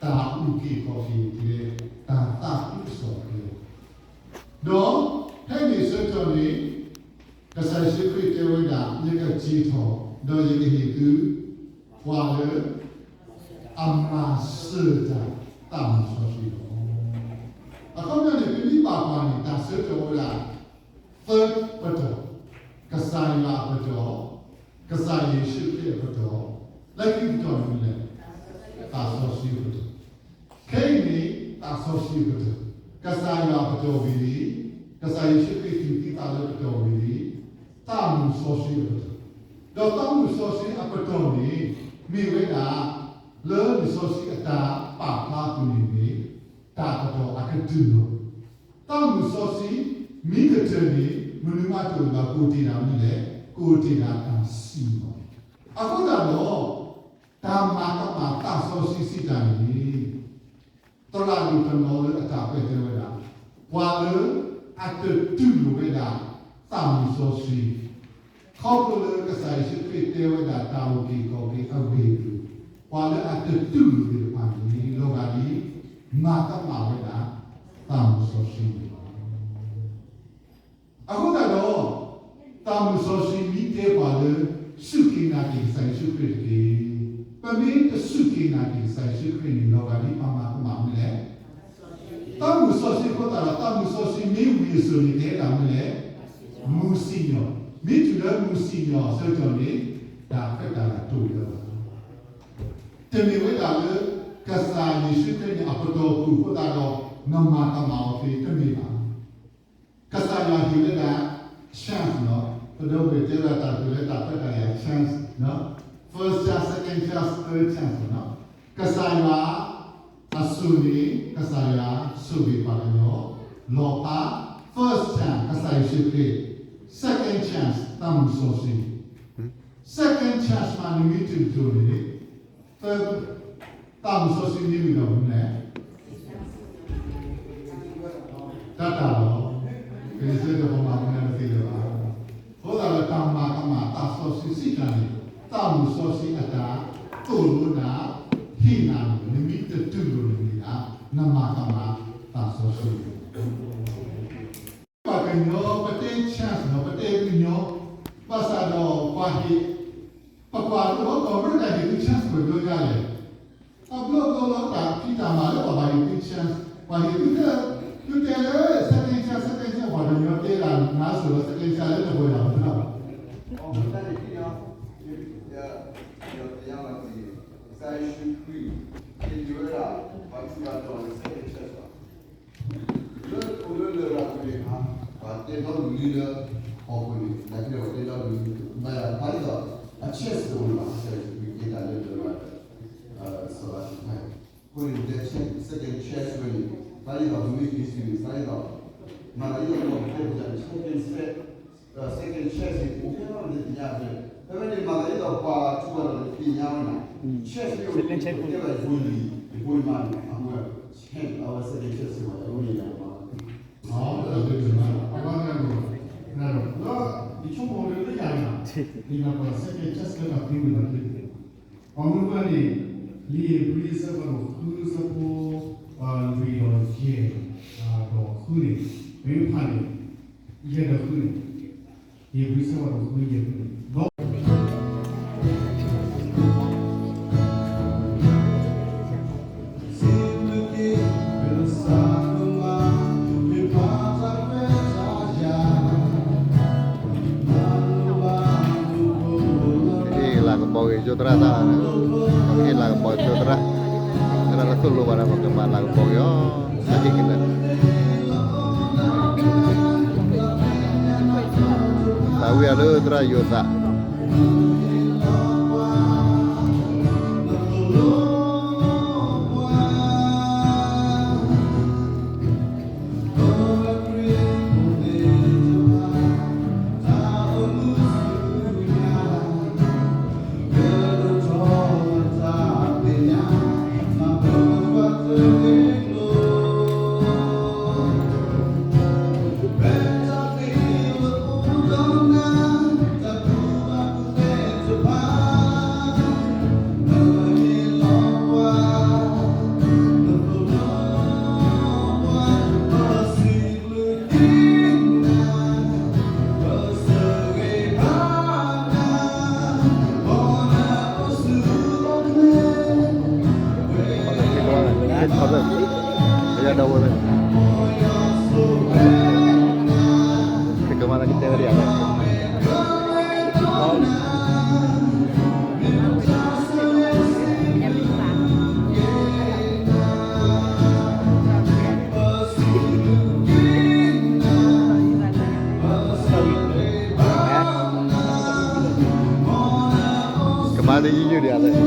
တၢ်အုၣ်က့ၤခီၣ်က့ၤအကျဲ, တၢ်သးခုကစီၣ်အကျဲ, ဒီးဖဲန့ၣ်ဆၢကတီၢ်န့ၣ် ကစၢ်ယ့ၣ်ၡူးခရံာ်တဲဝဲဒၣ်, ယကက့ၤထီၣ်, ဒီးယကဟ့ၣ်သု ပှၤလၢ အမၤစၢၤတၢ် သးမုၣ်စီဆှံလီၤ. အခီပညီန့ၣ် ပမ့ၢ်ဘၣ်ကွၢ်န့ၣ် တၢ်ဆၢကတီၢ်ဝဲဒၣ် သၢပတီၢ်, ကစၢ်ယွၤအပတီၢ်, ကစၢ်ယ့ၣ်ၡူးခရံာ်အပတီၢ်, လၢခံပတီၢ်န့ၣ်မနုၤလဲၣ်, သးစီဆှံအပတီၢ်. ခဲအံၤန့ၣ် သးစီဆှံအပတီၢ်, ကစၢ်ယွၤအပတီၢ်ဝံၤလံ, ကစၢ်ယ့ၣ်ၡူးခရံာ်သူၣ်က့သးလၢပတီၢ်ဝံၤလံ, သးမုၣ်စီဆှံအပတီၢ်, ဒီးသးမုၣ်စီဆှံအပတီၢ်န့ၣ် မ့ၢ်ဝဲဒၣ် လၢလံာ်စီဆှံအတၢ်ပာ်ဖျါအပူၤန့ၣ်န့ၣ် တၢ်ပတီၢ်အကတုၢ်လီၤ. သးမုၣ်စီဆှံ မ့ၢ်ကတၢၢ်န့ၣ် မနုၤမးတအိၣ်ဘၣ် ကအိၣ်တ့ၢ်ဒၣ်မနုၤလဲၣ်, ကအိၣ်တ့ၢ်ဒၣ်တၢ်စံၣ်ညီၣ်. အဃိသတးဒီး တၢ်မၤကမၣ်သးစီဆှံစံးတၢ်န့ၣ် သရၣ်ဒိၣ်တနီၤလၢအတၢ်ကွဲးတဲဝဲဒၣ်, ပှၤလၢအတတူၢ်လိာ်ဝဲဒၣ် သးမုၣ်စီဆှံ, ခီဖျိလၢကစၢ်ယ့ၣ်ၡူးခရံာ်တဲဝဲဒၣ် တၢ်အုၣ်က့ၤခီၣ်က့ၤအဂ့ၢ်အကျိၤ, ပှၤလၢအတတူၢ်လိာ်သ့ၣ်တဖၣ်န့ၣ် လီၤဂာ်ဒ် မၤကမၣ်ဝဲဒၣ် သးမုၣ်စီဆှံန့ၣ်လီၤ. အဃိသတးဒီး သးမုၣ်စီဆှံမ့ၢ်တဲပှၤလၢ စူၢ်က့ၤနာ်က့ၤကစၢ်ယ့ၣ်ၡူးခရံာ်တက့ၢ်. ပမ့ၢ်တစူၢ်က့ၤနာ်က့ၤကစၢ်ယ့ၣ်ၡူးခရံာ်န့ၣ် လီၤဂာ်ဒ်ပမၤကမၣ်မနုၤလဲၣ်, သးမုၣ်စီဆှံအဃိသတးဒီး သးမုၣ်စီဆှံမ့ၢ်ဝံၤအစိၤန့ၣ် ကဟဲဒၣ်မနုၤလဲၣ်, မုၢ်စံၣ်ညီၣ်, မ့ၢ်တုၤလၢမုၢ်စံၣ်ညီၣ်အဆၢကတီၢ်န့ၣ် တၢ်ခွဲးတၢ်ယာ်တအိၣ်လၢၤဘၣ်. တမ့ၢ်ဝဲဒၣ်လၢ ကစၢ်ယ့ၣ်ၡူးခရံာ်န့ၣ် အပတီၢ်ပူၤအဃိသတးဒီး နမၤကမၣ်အီၤသ့ တမ့ၢ်ဘၣ်. ကစၢ်ယွၤဟ့ၣ်ဝဲဒၣ် chance နီၤ, ပဒီပုၢ်ဝဲၢ်တဲဝဲဒၣ်တၢ်တခါလၢတၢ်ခွဲးတၢ်ယာ် chance နီၤ, first chance, second chance, third chance နီၤ, ကစၢ်ယွၤအစိၤန့ၣ် ကစၢ်ယွၤဆိၣ်ဂ့ၤပှၤကညီ, လီၤဖး, first chance ကစၢ်ယ့ၣ်ၡူးခရံာ်, second chance သးမုၣ်စီဆှံ, second chance မးနမ့ၢ်တုၤတကၠိၤန့ၣ် သးမုၣ်စီဆှံမ့ၢ်ဝံၤဒီးမနုၤလဲၣ်, တၢ်တၢ်လီၤ, ကစၢ်ယွၤပမၤမနုၤတသ့လၢၤဘၣ်. အဃိသတးဒီးတၢ်မၤကမၣ်သးစီဆှံစံးတၢ်န့ၣ် သးမုၣ်စီဆှံအတၢ်သိၣ်လိနၤ, ဟ့ၣ်နၤန့ၣ် နမ့ၢ်တတူၢ်လိာ်န့ၣ်မ့ၢ်ဒၣ် နမၤကမၣ်သးစီဆှံန့ၣ် ပှၤကညီ ပတဲ chance နီၤ, ပတဲကညီ, ဘၣ်ဆၣ်ဒီး ပှၤဟ့ၣ်, ပကွၢ်လၢ ကီၢ်အမဲရကၤဟ့ၣ်သု chance ပှဲၤဘျီညါလဲၣ်. အဘျီဘျီလီၤ တၢ်ဖံးတၢ်မၤလၢပှၤဘၣ်ဟ့ၣ်သု chance, ပှၤဟ့ၣ်သု သုတဲလၢ second chance, second chance ပှၤကညီတဲဒၣ်နၤစိၤလီၤ second chance လၢနပှဲၤဒၣ်ပသးဘၣ်. ကစၢ်ယ့ၣ်ၡူးခရံာ် ဟ့ၣ်ဝဲဒၣ် ပှၤထူးပှၤတီၤလၢ second chance ဘၣ်. လၢအိၣ်လၢလရာ်ပူၤန့ၣ် ပှၤတဲဒီဒူၣ်လံလၢဟီၣ်ခိၣ်န့ၣ် နာ်က့ဒီးပှၤတဲဒီဒူၣ်လံ, ဘၣ်ယၤဖးဒ်သိး အ chance တအိၣ်လၢၤဘၣ်, ကစၢ်ယ့ၣ်ၡူးခရံာ်ကဲတၢ်လၢလရာ်ဒီး စီၤလၤစတံဖၣ်, အဃိန့ၣ် second chance ဝဲန့ၣ် ဖးဒ်သိးပမ့ၢ်က့ၤစူၢ်န့ၣ် ဖးဒ်သိး မၤသးဒ်သိးပှၤကတဲပှၤ second chance, second chance န့ၣ် အိၣ်ဖဲလဲၣ်တသ့ၣ်ညါဖဲ, ဖဲဖဲန့ၣ် မၤသးဒ်သိးပှၤထူးပှၤတီၤန့ၣ်သ့ၣ်ညါဝဲနၤ, chance မ့ၢ်အိၣ်န့ၣ် ကဲဘၣ်ယဖိလံၤ ယဖိယမါန့ၣ် အဝဲ chance အဝဲ second chance စ့ၢ်ကီး အဝဲန့ၣ်ယၤမး လီၤ, လီၤ, လီၤ, လီၤ, ယဆိကမိၣ်လၢလၢယၤန့ၣ် ယနၢ်ပၢၢ် second chance လၢတၢ်သံဝံၤလီၤတ့ၢ်, ပှၤမုၢ်ပှၢ်န့ၣ် လံာ်ဧ့ၤဘြံၤအဆၢဖးဒိၣ်ဃု အဆၢဖိ လွံၢ်ဒီးယဲၢ် ဒီးဃုန့ၣ် မ့ၢ်ဖးန့ၣ် ယဲၢ်ဒီးဃုန့ၣ် ဧ့ၤဘြံၤအဆၢဖးဒိၣ်ဃု ယဲၢ်ဃုန့ၣ် ဒီး ဟ့ၣ်လၤကပီၤက့ၤကၠိသရၣ်သၣ်, ဟ့ၣ်လၤကပီၤကၠိသရၣ်, သရၣ်လၢသိၣ်လိဘၣ်ဒီး ပကမၤလၤကပီၤက့ၤအီၤ, ဟ့ၣ်က့ၤလၢ သးဝံၣ်အီၤလၢသရၣ်ယိၤသး. ခီဖျိ ပယီၤဒီဝဲ ကမၤလၢကတဲဝဲဒၣ်ယၤ ကမၤတယုၢ်ယုၢ်ဒံးဧါလဲၣ်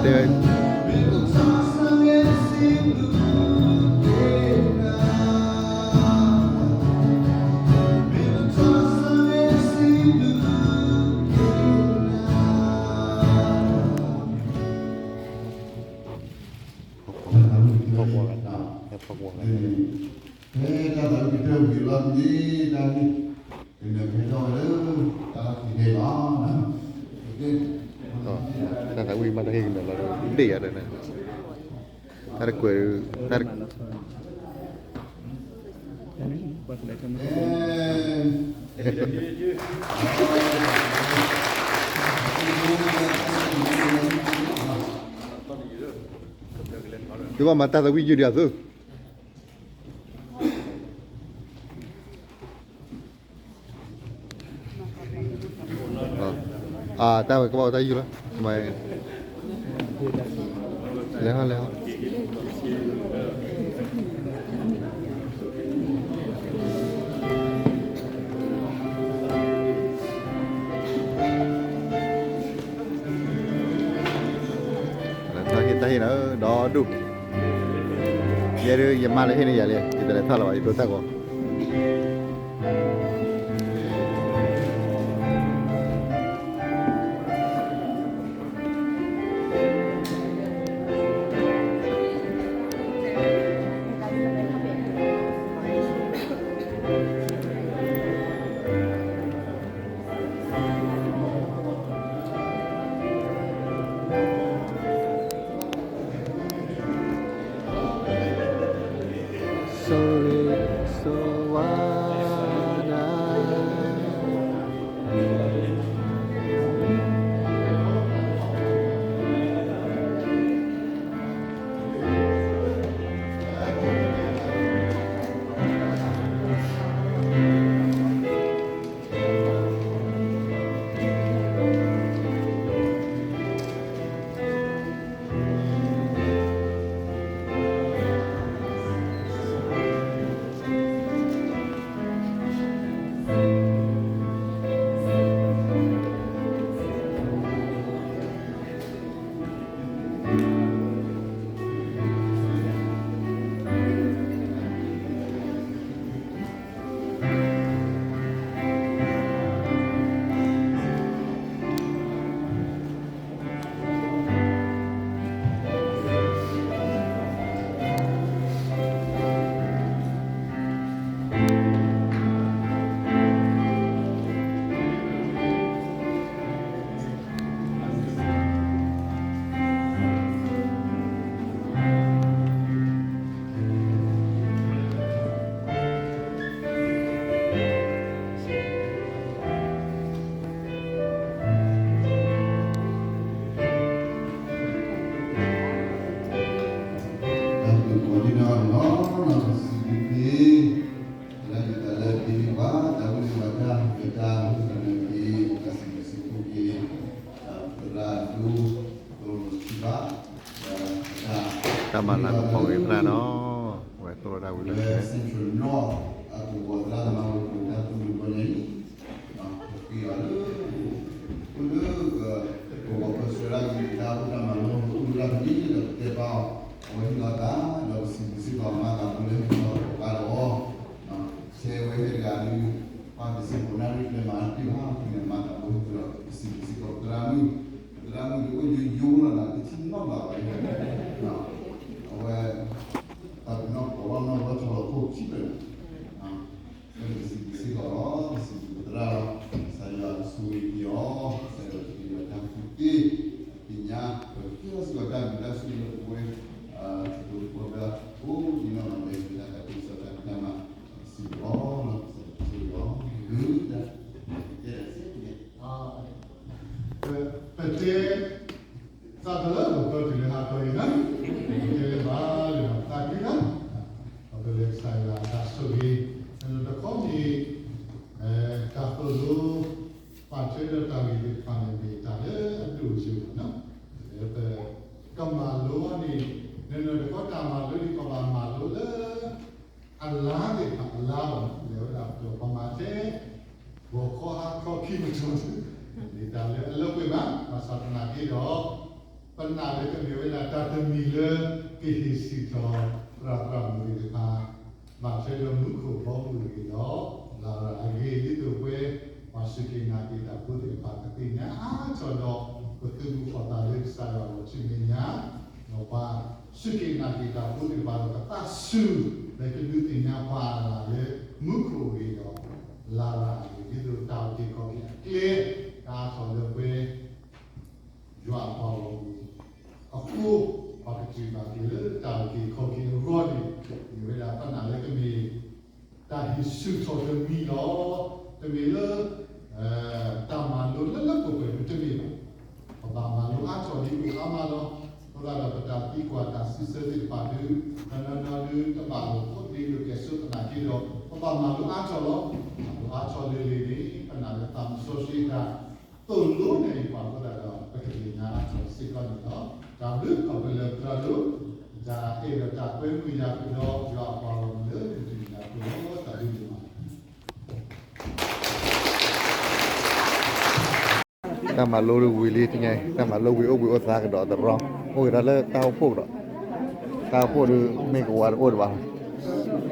တဲ ဖီကွီၢ်ဂၤ ဖီကွီၢ်ဂၤ ဖဲတၢ်သးဝံၣ်ကတၢၢ်ဝံၤလီၤန့ၣ် တၢ်ဟ့ၣ်ကနၢၤဖဲထီၣ်ဝဲလၢ တၢ်လီၢ်ခံန့ၣ်လီၤ. တၢ်သးဝံၣ်မ့ၢ်တၢ်ဟ့ၣ်ကနၢၤလီၤ ဒ့ၣ်ယၤဒီး တၢ်တကွဲး တၢ်တ သုဘၣ်မၤတၢ်သးဝံၣ်ယုၢ်ဒံးအသိး တၢ်ဝဲကဘၣ်အိၣ်တၢ်ယုၢ်လီၤ လဲၤဟီလဲၤဟီ တၢ်ဟ့ၣ်တၢ်ဟ့ၣ်နၤ ဒီဒူၣ် ယဲဒၣ်ယမါလၢဟ့ၣ်န့ၢ်ယၤလံ ယတလဲၤထီၣ်လၢၤဘၣ် ယဒိတၢ်ဂီၤ တၢ်ဘျုးကိးဒံနီၢ်ဂၤဒဲးလီၤ စံးဘျုးက့ၤ လၢယသးလၢဒ်န့ၣ်ဘၣ် တၢ်ဝဲန့ၣ်ဘၣ်တၢ် မ့ၢ်တၢ်ဟူးတၢ်နၢၤက့ၤ တၢ်စံးဘျုးစံးဖှိၣ်က့ၤ သရၣ်ဒိ ဒိမိၣ်ထံဘၣ် တၢ်မၤလၤကပီၤက့ၤသရၣ်နီၤ ဝဲသိၣ်လိတၢ်ဝံၤလၢ Central North အကဝီၤသရၣ်သမါဝဲပူၤတၢ်သူၣ်မုၢ်ဘီၣ်ညါအံၤ ပဃ့အီၤလၢ အိၣ်လၢ ကဝီၤပၢဆှၢဒၣ်က့ၤတၢ်အိၣ်တၢ်မၤလီၢ် အိၣ်လၢတၢ်ဖဲန့ၣ်ဒီးပတဲဘၣ်အီၤ အဝဲဟ့ၣ်လီၤသး ဒီးပစံးဘျုးစ့ၢ်ကီးမၤသးဖိလၢဟ့ၣ်လီၤသးပာ်ဒီးအီၤ ဆဲးဝဲဟဲတဂၤဒီး ပှၤတစဲးဖိနၣ်ရံၣ်ကျဲမၤတ့ၢ်ဘၣ်ဖဲန့ၣ် မၤသးဖိဟ့ၣ်ဒီး ပစံးဘျုးစ့ၢ်ကီးပသရၣ်မုၣ် ပသရၣ်မုၣ်ဒုးအိၣ်ယိယိလီၤနၤ တထံၣ်နီတဘျီဘၣ် အဝဲ တၢ်ပနီၣ်ကိးလီၢ်နီၢ်လီၢ်ဆီလီၤခိၣ်ထံးဖဲန့ၣ် လၢပစံးဘျုးစ့ၢ်ကီးလီၤ ပစံးဘျုးပသရၣ်လီၤ ကစၢ်ယွၤကဆိၣ်ဂ့ၤက့ၤအီၤ ကစၢ်ယွၤကဟ့ၣ်လီၤတၢ်ကူၣ်သ့ ပသ့ၣ်ညါ ပကဟ့ၣ်လီၤစ့ၢ်ကီးတၢ်ဘျုးတၢ်ဆိၣ်ဂ့ၤလၢပဝဲ တဘျီတဘျီ အိၣ်ဒ်နီၢ်နီၢ်လၢတၢ်သးခုကစီၣ်တၢ်ဖံးတၢ်မၤ ပစံး တၢ်ဆိၣ်ဂ့ၤ, တခီန့ၣ် တၢ်သိၣ်လိ ပာ်ထွဲဒီးတၢ်ဂ့ၢ်သ့ၣ်တဖၣ်န့ၣ် မ့ၢ်တၢ်လၢအဒိၣ်အဆံးလီၤ. လၢပကမၤလိန့ၣ် နတခီတၢ်မၤလိန့ၣ် ပဘၣ်မၤလိလၢ အလါသ့ၣ်တဖၣ်အလါလီၤ. လဲၤဝဲဒၣ်ပမၤထဲ ဂီၤခီဟါခီခံမုၢ်ထီၣ် မ့ၢ်တၢ်လၢအလၢပှဲၤဘၣ်. ဘၣ်ဆၣ်သနာ်က့ဒီး ပနာ်လၢကမ့ၢ်ဝဲဒၣ်တၢ်တမံၤလၢ ကဟ့ၣ်စံၣ်ထီၣ်သရၣ်သရၣ်မုၣ်သ့ၣ်တဖၣ် ဘၣ်ထွဲဒီးမူခိၣ်ဘီမုၢ်အဂ့ၢ်ဒီး လရာ်အဂ့ၢ် ဒ်သိးပဝဲ ပှၤစူၢ်က့ၤနာ်က့ၤတၢ်ဖိသ့ၣ်တဖၣ် ကသ့ၣ်ညါအါထီၣ်ဒီး ပသုးမုၢ်အီၣ်သးလၢကစၢ်ယွၤအဂီၢ်ဆူမဲာ်ညါ, ဒီးပှၤစူၢ်က့ၤနာ်က့ၤတၢ်ဖိသ့ၣ်တဖၣ်ဒီး ကသးဆူၣ်လၢကဒုးသ့ၣ်ညါပှၤလၢ မူခိၣ်အဂ့ၢ်ဒီး လရာ်အဂ့ၢ် ဒ်သိးတၢ်အုၣ်က့ၤခီၣ်က့ၤအကျဲ ကအါထီၣ်လၢပဝဲ ယွၤအပှၤဂီၢ်မုၢ်အဃိ, ပှၤကစၢ်ဘၣ်က့ၤလၢတၢ်အုၣ်က့ၤခီၣ်က့ၤအဂီၢ်န့ၣ် မ့ၢ်ဝဲဒၣ်ပနာ်လၢကမ့ၢ် တၢ်ဟ့ၣ်စံၣ်ထီၣ်တမံၤလီၤ. တမ့ၢ်လၢ တၢ်မၤလိလၢလၢပှဲၤပှဲၤတမ့ၢ်ဘၣ်. ပဘၣ်မၤလိအါထီၣ်ဒ်အိၣ်အါမးလီၤ. အဃိသတးဒီးပတၢ်သံကွၢ်တၢ်စံးဆၢသ့ၣ်တဖၣ်ဒုး တနီၤနီၤဒုး တဘၣ်လိာ်ဖိးဒ့လိာ်ကဲၣ်ဆိးသနာ်က့ဒီး ပဘၣ်မၤလိအါထီၣ်လီၤ. မၤလိ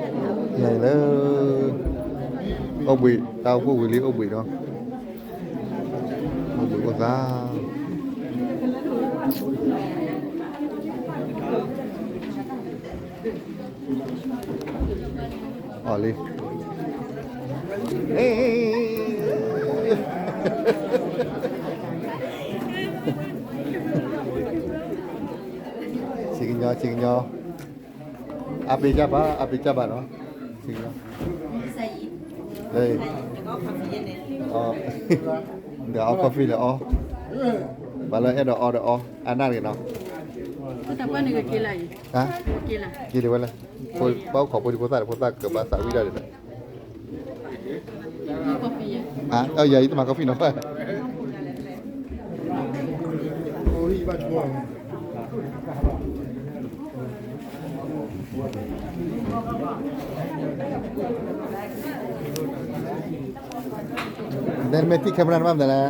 အါထီၣ်လံၤလံၤန့ၣ် ပနာ်လၢသးစီဆှံတၢ် သိၣ်လိနဲၣ်ပှၤအဃိသတးဒီး ပကသ့ၣ်ညါအါထီၣ်စ့ၢ်ကီးန့ၣ်လီၤ. တၢ်ဘျုးခီဖျိလၢပတၢ်လိၣ် တၢ်အဲၣ်ဒီးတၢ်ကွဲမုာ်ယၤဃုာ်ဒီး ယွၤအပှၤဂီၢ်မုၢ်လၢနတမံၤညါဃုာ်ဒီး တၢ်ဘျုးန့ၣ်လီၤ. တၢ်မၤလိဝံၤလံတညါအံၤ တၢ်မၤလိဝံၤအိၣ်ဘှံးအိၣ်သါကဒီးတရီ, အိၣ်ကဒီးလၢတၢ်အိၣ်ဖှိၣ်ကဒီး, တၢ်အိၣ်ဖှိၣ်ဒီး မ့ၢ်ကဝါတအိၣ်တဘၣ်, ညါအံၤလၢ အိၣ်ဘှံး တၢ်အိၣ်ဖှိၣ်ဝံၤလံအိၣ်ဘှံးဒီး အိၣ်ဘှံးအိၣ်သါ အီၤလံ, ဆံကညီ ဆံကညီ, အါပ့ၤကၢ်ဘၣ် အါပ့ၤကၢ်ဘၣ်နီၤ, ဆံကညီ, ဒီးအီ coffee လၢအီ, ပှၤလၢအဲၣ်ဒိးအီဒီးအီ, အါနၢ်တဂ့ၤနီၤ, က့ၤဒံးဝဲလဲၣ်, ဘၣ်အိၣ်ခိးဖိဒံဖိသၣ်ဒီးဖိသၣ်ကဘၣ်သးဝံၣ်ဒၣ်ဒ်လဲၣ်, ယၤအံၤတမၤ coffee နီၤ, နမ့ၢ်ထံၣ် camera နဘၣ်မနုၤလဲၣ်,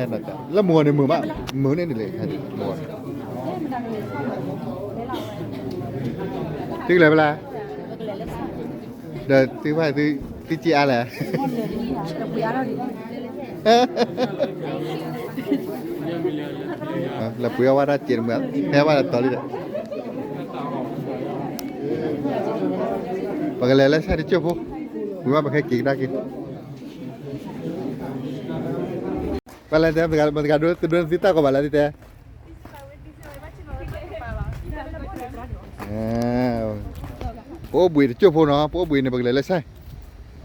ဟါ, လၢမုၢ်ဂီၤန့ၣ်မုာ်ဘၣ်, မုာ်န့ၣ်တလဲၣ်, မုာ်ဂီၤန့ၣ်, သုကလဲၤဖဲလဲၣ်, ဒီးသုဘၣ်သု, သုစ့အါလဲၣ်, လဲၤပှ့ၤအီၣ်ဝဲဒၣ်စ့တမုာ်, ဟဲဘၣ်ဒီးတီၤလံဒီး, ပကလဲၤလၢဆဲတကၠိၢ်ဖိ, ဝံၤဘၣ်ပကဟဲက့ၤကဒါက့ၤ ပလဲၤတဲ မတၤဂၤဒိ တဒိနသံတၢ်ကီဘၣ်လဲၣ်တဲ, ပအိၣ်ဘှံးတကၠိၢ်ဖိနီၤ, ပအိၣ်ဘှံးန့ၣ် ပကလဲၤလၢဆဲ, ပ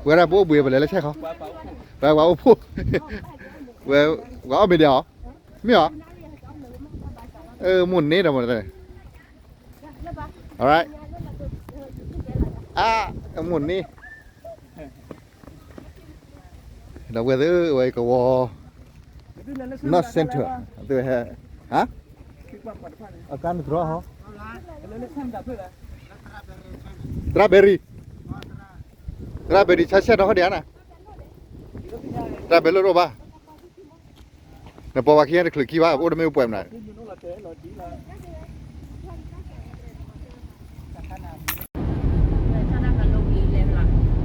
ဝဲဒၣ်ပအိၣ်ဘှံး ပလဲၤလၢဆဲခီ, ပှၤအိၣ်ဖှိၣ်, ပှၤအီၣ်မ့ၤဒံးအီၤ, မ့ၢ်အီၤ, မိၢ်န့ၣ်ဒီးမိၢ်န့ၣ်, alright, အမိၢ်န့ၣ် ဒီပုၢ်ဝဲၢ်သ့ၣ်ဧၢ, ဝဲကဝီၤ North Central သုဝဲဟဲ, ဟါ, အကါန့ၣ်တြီဟီ, strawberry, strawberry ဆါဆဲၣ်နီၤ ခီဒံးဧါနၤ, strawberry လိၣ်တအိၣ်ဘၣ်, နပီၤပှၤခံဂၤတချုးခံဘၣ် ပအိၣ်တမ့ၢ်ပှဲၤမနုၤ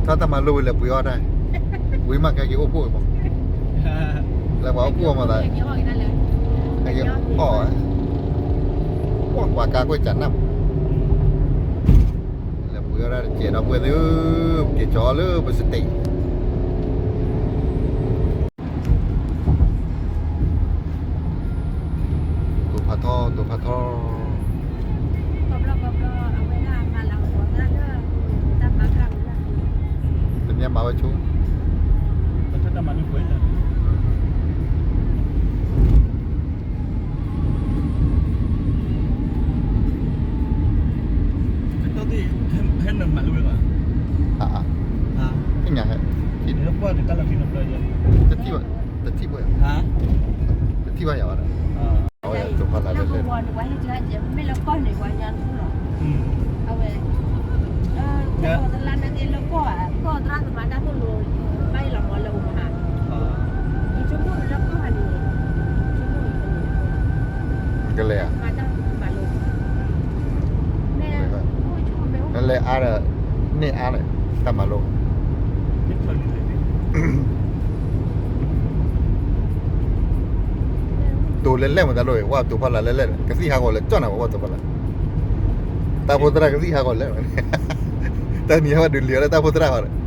တၢ်တၢ်မၤလိဝံၤလဲၤပှ့ၤအီၣ်တၢ်, ဝံၤမးကဲက့ၤအိၣ်ဖှိၣ်မး, လဲၤပှၤအိၣ်ဖှိၣ်မးသး, ကဲက့ၤအီၣ်, ပှၤကါကွံာ်ကနၣ်, လဲၤပှ့ၤအီၣ်တၢ်တကဲးဒီပုၢ်ဝဲၢ်သ့ၣ်ဧၢ, ပက့ၤကၠီလၢပစတ့း တိာ်ဖးထီ တိာ်ဖးထီ, တနံၤမၤဝဲဆိ, တထံၣ်ဘၣ်ယၤ, တထံၣ်ဘၣ်ယၤဘၣ်ဒီး, အဝဲတိာ်ဖီလာ်လဲၣ်လဲၣ်, မ့ၢ်လၢကီၢ်န့ၣ်ပှၤညါထူလီၤ, အဝဲ, ကီၢ်သရၣ်နာ်က့လၢကီၢ်ဧါ, ကီၢ်သရၣ်သမါတၢ်သိၣ်လိ, ဘၣ်အံၤလီၤမၤလၢအိၣ်မဟါ, ယဆိကမိၣ်လၢကီၢ်ဟါန့ၣ်, ကလဲၤဧါ, မၤတၢ်မၤလိ, လဲၤအါဒီး, န့ၢ်အါဒီး, တၢ်မၤလိ တိာ်လဲၣ်လဲၣ်မတၤလိၣ်, ဝဲတိာ်ဖီလာ်လဲၣ်လဲၣ်, ကသံၣ်ဟးဂီၤလၢာ်ကၠီၣ်နၤဝဲ ဝဲတိာ်ဖီလာ်, တၢ်ဖိသရၣ်ကသံၣ်ဟးဂီၤလဲၣ်, တၢ်နံၤဟဲဝဲဒုးလံၤအီၤလၢတၢ်ဖိသရၣ်ဃီဒီး,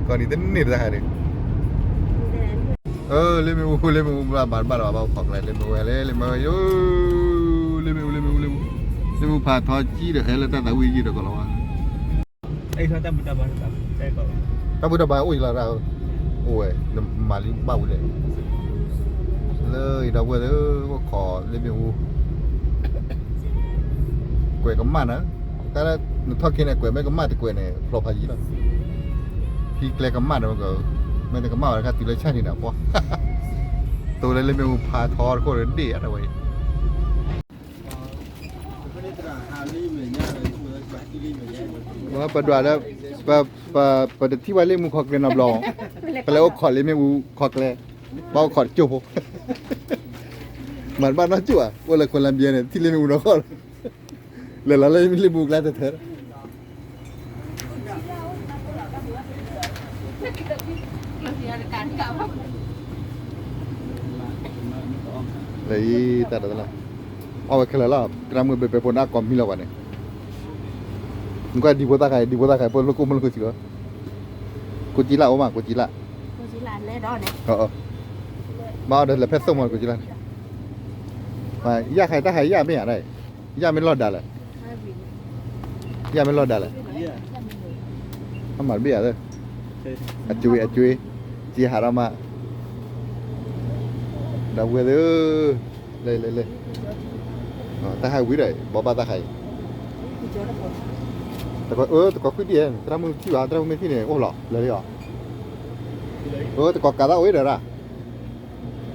ကီၢ်နံၤတန့ၢ်တခါန့ၣ်, လ့မ့ၣ်အူ လ့မ့ၣ်အူ ဘၣ်ဘၣ်ဘၣ်ဘၣ် ဘၣ်အိၣ်ခိးကျဲ လ့မ့ၣ်အူဝဲလဲၣ် လ့မ့ၣ်အူယိ, လ့မ့ၣ်အူ လ့မ့ၣ်အူ လ့မ့ၣ်အူ ဖးထီကံဒီး ဟဲလၢတၢ်သးဝံၣ်ယံာ်ဒီးကီးလီၤဝဲ တၢ်ဘူၣ်တၢ်ဘါအိၣ်ယလီၤ, အိၣ်ဝဲ နမၤလံဘၣ်ဝံၤလဲၣ်, လၢအံၤဒီပုၢ်ဝဲၢ်သ့ၣ် အိၣ်ခိးလ့မ့ၣ်အူ, ကွဲးကမၣ်နၤ, တၢ်လၢနထီၣ်က့ၤန့ၣ် ကွဲးမ့ၢ်ကမၣ်တကွဲးန့ၣ် ဖျိဖးယံၤလီၤ, ဟံးကျဲကမၣ်ဒီး, မ့ၢ်တကမၣ်ဝဲတခါတုၤလၢဆၣ်န့ၣ်ဒီးပှၤ, တိၤလၢလ့မ့ၣ်အူဖးထီတခိၣ်ဒီးဒ့ၣ်အါတဝဲအံၤ ပဒွးလၢ, ပတထံၣ်ဘၣ်လ့မ့ၣ်အူခီကျဲနီတဘျီ, ပလဲၤအိၣ်ခိးလ့မ့ၣ်အူခီကျဲ, ဘၣ်အိၣ်ခိးတကၠိၢ်ဖိ, မၤတဘၣ်နီတကၠိၢ်ဘၣ်, အိၣ်လၢ Colombia န့ၣ် ထံၣ်လ့မ့ၣ်အူနီၢ်ကီၢ်လီၤ, လဲၤလီၤလၢလ့မ့ၣ်အူကျါတထၢၣ် လၢအံၤတၢ်ဒီးတလၢ, အီၣ်ဝဲခဲလၢာ်လီၤ, သရၣ်မုၣ်ဘဲဘဲဖိန့ၣ် အကိးမံလီၤပှၤန့ၣ်, နကွၢ်ဒံဖိသၣ်ခါအံၤ ဒံဖိသၣ်ခါအံၤ ပှၤလိၣ်ကိၣ်မုၢ်လိၣ်ခိၣ်ဆံးလီၤ, ကိးကံလၢ်အိၣ်မး ကိးကံလၢ်, ဘၣ်အီၤဒီးလဲၤဖဲသိၣ်မး ကိးကံလၢ်န့ၣ်, ယၣ်ခါအံၤ တၢ်ခါအံၤ ယၣ်မ့ၢ်ဧါ, ယၣ်မ့ၢ်လီၢ်ဒါလဲၣ်, ယၣ်မ့ၢ်လီၢ်ဒါလဲၣ်, အမၤတဘ့ၣ်ဧါ, အကွ့ အကွ့, က့ဟးထီၣ်မး, ဒီပုၢ်ဝဲၢ်သ့ၣ်, လဲၤလဲၤလဲၤ, တၢ်ဟးဝံၤဒီး ဘိးဘၣ်တၢ်ခါအံၤ, တကိးခွံဒံၣ်, သရၣ်မုၣ်ထံၣ်ဘၣ် သရၣ်မုၣ်မ့ၢ်ထံၣ်န့ၣ် အိၣ်လီၤ လၢာ်လံအီ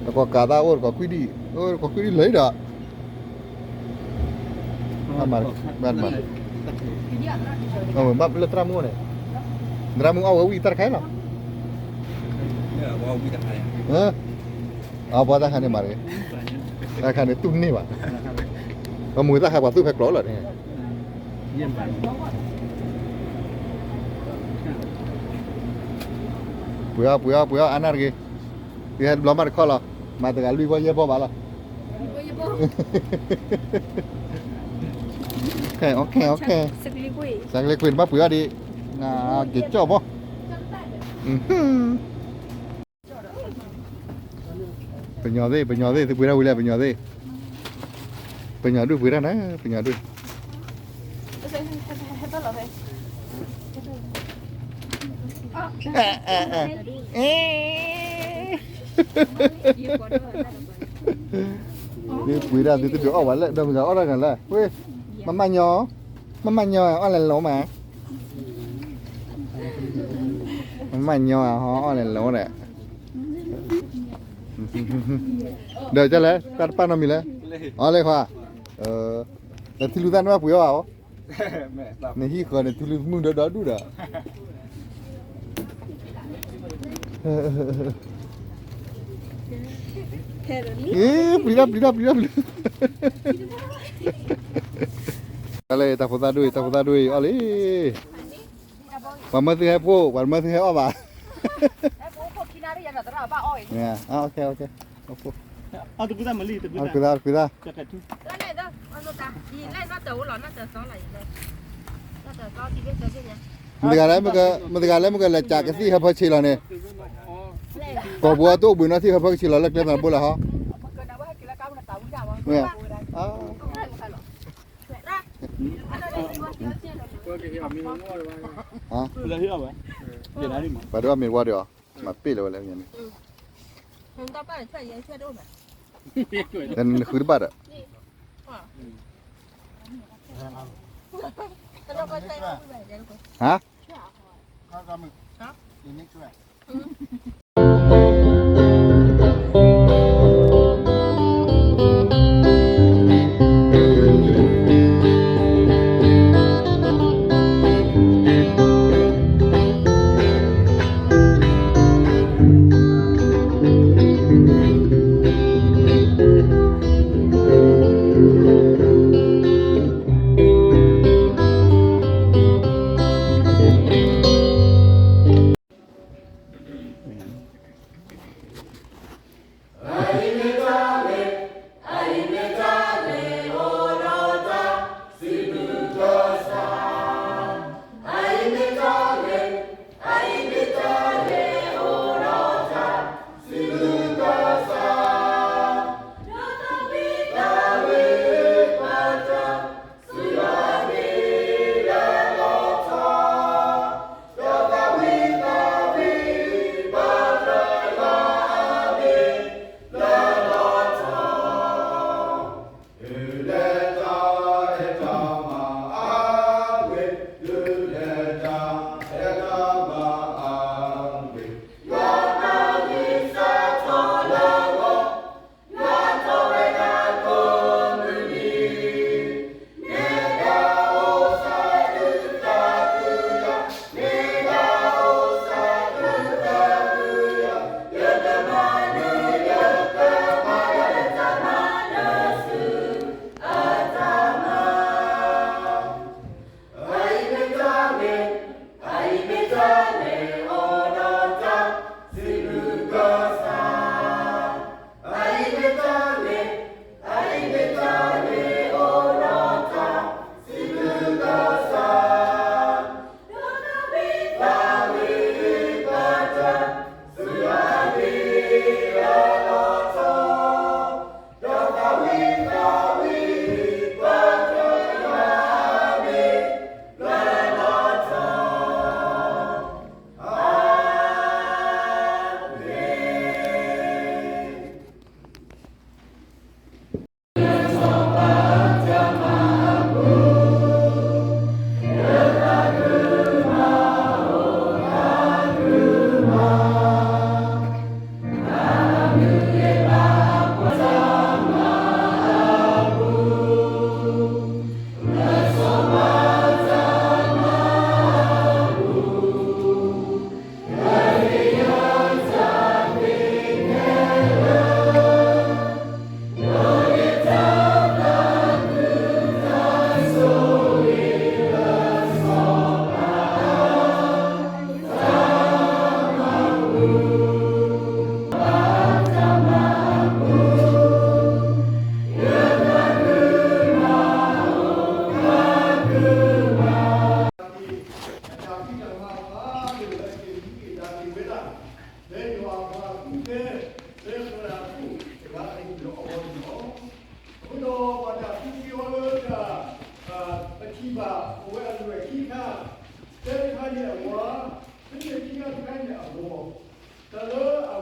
ၤ, တကိးကးသၣ်အိၣ်ဒီးရၣ်, တကိးကးသၣ်အိၣ် တကိးခွံဒံၣ်, တကိးခွံဒံၣ်လၢာ်ဒီး ဘၣ်မး, ဘၣ်လၢသရၣ်မုၣ်န့ၣ်, သရၣ်မုၣ်အီၣ်ဝဲဝံၣ်တၢ်တခါလီၤ, အပှၤတၢ်ခါန့ၣ်မးတဂ့ၤ, တၢ်ခါန့ၣ်တူၢ်န့ၢ်ဘၣ်, ပမူတၢ်ခါပှၤသူၣ်ဖဲကျိးလီၤန့ၣ်, ပှ့ၤအီၣ် ပှ့ၤအီၣ် ပှ့ၤအီၣ် အါနၢ်တဂ့ၤ, သုဟဲတဘျီမးတခီလီၤ, မၤတဂၤလွံၢ်ဘီယဲၢ်ဘီဘၣ်လီၤ, စးကလ့ကွံာ် နဘၣ်ပှ့ၤအီၣ်ဒံး, က့ၤကၠီၣ်ဘီ ပညီသ့ၣ် ပညီသ့ၣ် သုပှ့ၤတၢ်ဝံၤလဲၣ် ပညီသ့ၣ်, ပညီဒုၣ်ပှ့ၤတၢ်နၤ ပညီဒုၣ်, ပှ့ၤတၢ်သုတဒုးအီၣ်ဝဲလဲၣ် ဒီးမ့ၢ်အီၣ်တၢ်နၤလဲၣ်, မ့ၢ်မးညီ, မ့ၢ်မးညီ အီၣ်လဲၣ်လိၤမး မ့ၢ်မးညီဧါ ဟီအီၣ်လဲၣ်လိၤဒီး, ဒီးကလဲၣ် တၢ်တပာ်နီတမံၤလဲၣ်, အီၣ်လဲၣ်ခွါ, ဒီးထံလူၤသၣ်န့ၣ်ဘၣ်ပှ့ၤအီၣ်ဘၣ်အီၤ, နဟံၣ်ဃီန့ၣ် ထံလူၤမုၢ်ဒီဒီဒူၣ်ဒီး ပျံၤတၢ် ပျံၤတၢ် ပျံၤတၢ် ပျံၤ, တၢ်လၢတၢ်ဖိသၣ်ဒိၣ်အံၤ တၢ်ဖိသၣ်ဒိၣ်အံၤ အီၣ်လံ, ပှၤမၢသုဟဲဖှိၣ် ပှၤမၢသုဟဲအီၣ်ဘၣ်, အီၣ်တကူသၣ်မလံ တကူသၣ်, တကူသၣ်, မတဂၤလၢ မတဂၤလၢမ့ၢ်ကလဲၤကးကသံၣ်ဟၢဖၢဆ့လီၤန့ၣ်, ကိာ်ဘိအတအိၣ်ဘှံးနီၢ်သံၣ်ဟၢဖၢဆ့လီၤလၢကျဲသနဘိလၢဟီ, ပှၤဒုးအီၣ်မ့ၤဝါဒီးအီၤ မၤပ့ၢ်လၢၤဝဲလၢညါန့ၣ်, နဃုတဘၣ်ဒီး, ဟါ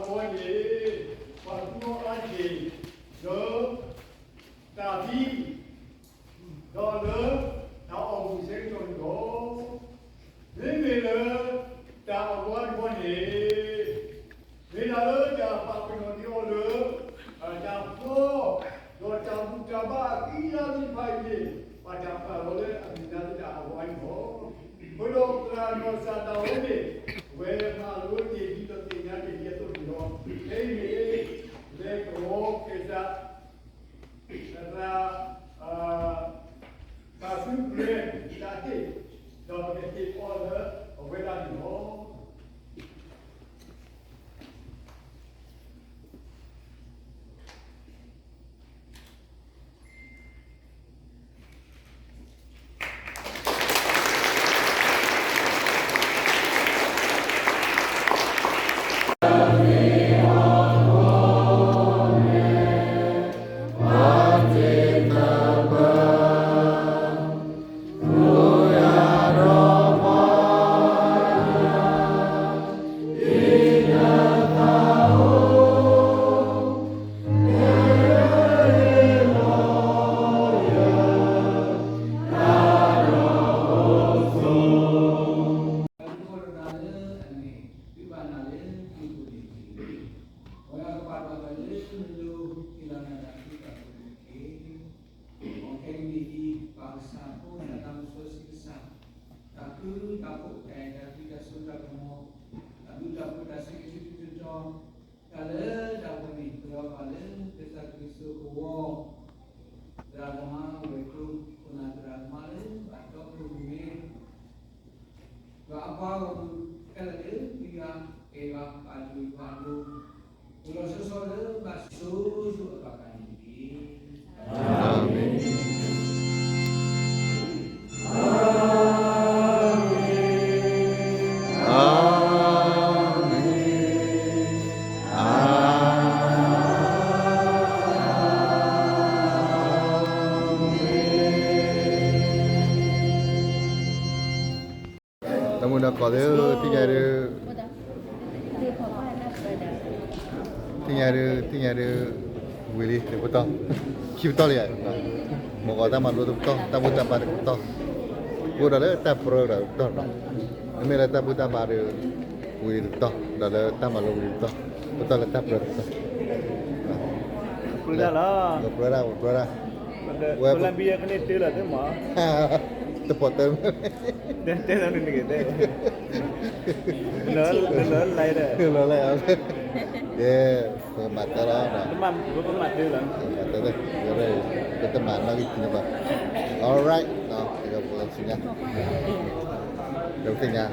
အဝဲန့ၣ် ပှၤသူအီၤအါက့ၢ် လၢတၢ်သံ ဒီးလၢတၢ်အီၣ်မူၤဆၢကတီၢ်န့ၣ်လီၤ. မ့မ့ၢ်လၢတၢ်အဝါတခီန့ၣ် မ့ၢ်ဒၣ်လၢတၢ်ပာ်ပနီၣ်န့ၢ်အီၤလၢ တၢ်ဖျီ ဒီးတၢ်ဘူၣ်တၢ်ဘါအသံလၢသ့ၣ်တဖၣ်အံၤန့ၣ် ဘၣ်တၢ်ပာ်လီၤလၢအမ့ၢ်ဒၣ်လၢတၢ်အဝါန့ၣ်လီၤ. အဃိဒီးသရၣ်နီၢ်စၢ်ဒၣ်ဝဲန့ၣ် အဝဲမၤလိတ့ၢ်ဒ်သိးသ့ၣ်ညါတ့ၢ်ဒ်အသိးန့ၣ်လီၤ. ဖဲအံၤန့ၣ် လဲၤကဝီၤကဲစး သရၣ် ပာ်စုကရၢတၢ်ဟ့ၣ် ဒီးပကဟ့ၣ်အီၤလၢအဝဲဒၣ်န့ၣ်လီၤ. အဝဲအကပာ်လီၤသးလၢနလိၤ ဟ့ၣ်လီၤနၤတၢ်ဃူတၢ်ဖိးတက့ၢ်. မ်ခဲကနံၣ်အံၤ ပၢ်ကစၢ်ဖိသးသမူစီဆှံကစၢ် တၢ်ဃူတၢ်ဖိး တၢ်အဲၣ်တၢ်ကွံ တၢ်စိတၢ်ကမီၤ တၢ်ဘျုးတၢ်ဖှိၣ် တၢ်ဆၢဂ့ၤဆၢဝါ တၢ်လၢတၢ်ပှဲၤန့ၣ် ပလီၤပာ်လၢကစၢ်ခရံာ်စိကဝီၤ သရၣ်သမါဝဲၤကျိၤ ခိၣ်နၢ်သရၣ်သမါလၢဘၣ်တီခိၣ်ရိၣ်မဲ ယွၤအပှၤဂီၢ်မုၢ်ခဲလၢာ်လၢသုဂၤ ကဲယွၤပာ်လုၢ်ပာ်ပှ့ၤ အိၣ်လီၤဆီဆီလၢဘၣ်ဆိၣ်ဂ့ၤအဘၣ်ဃးန့ၣ်တက့ၢ်. အၤမ့ၣ်, အၤမ့ၣ်, အၤမ့ၣ်. တၢ်မုၢ်ဒီးကီၢ်သ့ၣ်ဧၢ, သ့ၣ်ညါဒီး, သ့ၣ်ညါဒီး, သ့ၣ်ညါဒီး, ဝံၤလံတပတီၢ်, ခံပတီၢ်လံဧါ, မ့ၢ်ဂီၤတၢ်မၤလိတပတီၢ်, တၢ်ဘူၣ်တၢ်ဘါတပတီၢ်, အိၣ်ဒီးလၢတၢ်ပြၢဒီးတပတီၢ်, မ့မ့ၢ်လၢတၢ်ဘူၣ်တၢ်ဘါဒီး, ဝံၤလံတပတီၢ်, ဒီးလၢတၢ်မၤလိဝံၤလံတပတီၢ်, ပတီၢ်လၢတၢ်ပြၢတပတီၢ် ပြၢဒၣ်လီၤ, ပြၢဒၣ်, ပြၢဒၣ်, ဝဲလၢဘံယဲၢ်ကန့ၢ်တၢ်လီၤသ့မး, တပတီၢ်တၢ်, တဲလီၤန့ၣ်တက့ၢ်, တဲ, လၢလၢလၢ, လၢလၢ, ယဲ, ပကမၤတၢ်လီၤ, ပမၤတၢ်လီၤ, ပတမၤနီၣ်ဂံၢ်တၢ်ဘၣ်, alright, ပကသ့ၣ်ညါ, ပကသ့ၣ်ညါ